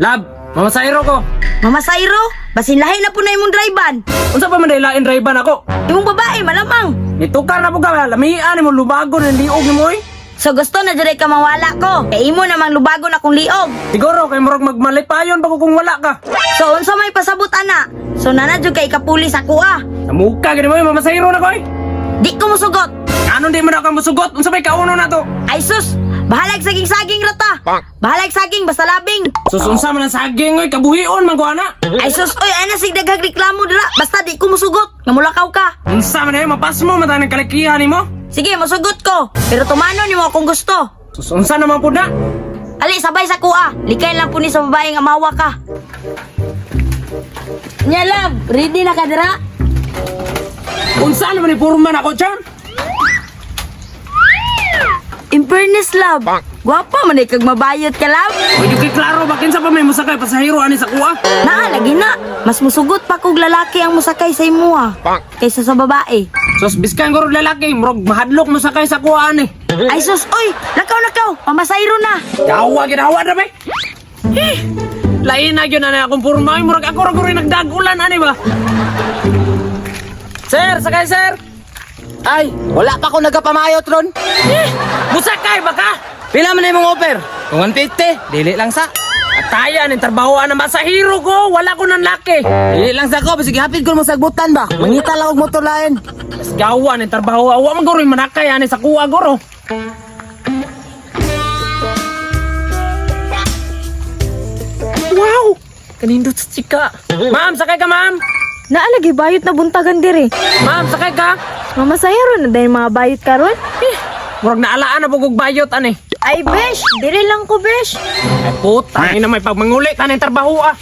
Lab, mamasayro ko. Mamasayro, basin lahi na po na imong driban. Unsa pa man dahil lain driver nako? Imong babae, malamang. Nitukar na po ka, lamian nimo lubagon ang liog nimo oy. So gusto na diri ka mawala ko. Kay imo namang lubagon akong liog. Siguro kay murag magmalipayon pa ko kung wala ka. So unsa may pasabot ana? So nana jud kay kapuli sa kuha. Sa muka gani mo oy, mamasayro na ko oy. Di ko musugot. Anon di man ako musugot? Unsa may kauno na to? Ay sus, bahalag saging-saging rata. Bahalag saging basta labing. Sus, unsa man ang saging oy, kabuhion man ko ana. Ay sus, oy ana sig daghang reklamo dira. Basta di ko musugot. Nga mulakaw ka. Unsa man ay mapasmo man tanang kalakihan nimo? Sige, musugot ko. Pero tumano nimo akong gusto. Sus, unsa naman pud na? Ali, sabay sa kuha. Likay lang po ni sa babae nga mawa ka. Nya love, ready na ka dira? Unsa naman ni porma nako, Charm? In fairness, love. Gwapa man kag mabayot ka, love. Uy, di kay klaro ba kinsa pa may musakay pasahero ani sa kuha? Naa, lagi na. Mas musugot pa kog lalaki ang musakay sa imuha kaysa sa babae. Sus, biskan guro lalaki, murag mahadlok mo sakay sa kuha ani. Ay sus, oy, lakaw lakaw, pamasayro na. Gawa ginawa na ba? Eh, lain na gyud na akong porma, ay, murag ako ra guro nagdagulan ani ba? Sir, sakay sir. Ay, wala pa ko nagapamayot ron. Eh, musakay ba ka? Pila man imong offer? Kung 150, dili lang sa. Atayan ang trabaho na masahiro ko, wala ko ng laki. Dili lang sa ko, bisig hapit ko mo sagbutan ba. Mangita lang og motor lain. Mas gawa ng trabaho, awa man guro yung manakay ani sa kuha guro. Wow! Kanindot sa chika. Ma'am, sakay ka ma'am. Naalagi bayot na buntagan diri. Ma'am, sakay ka. Mamasayro na dahil mga bayot karon. Eh, murag naalaan na pugog bayot ani. Ay besh, diri lang ko besh. Ay puta, ina may pagmangulit ani trabaho ah.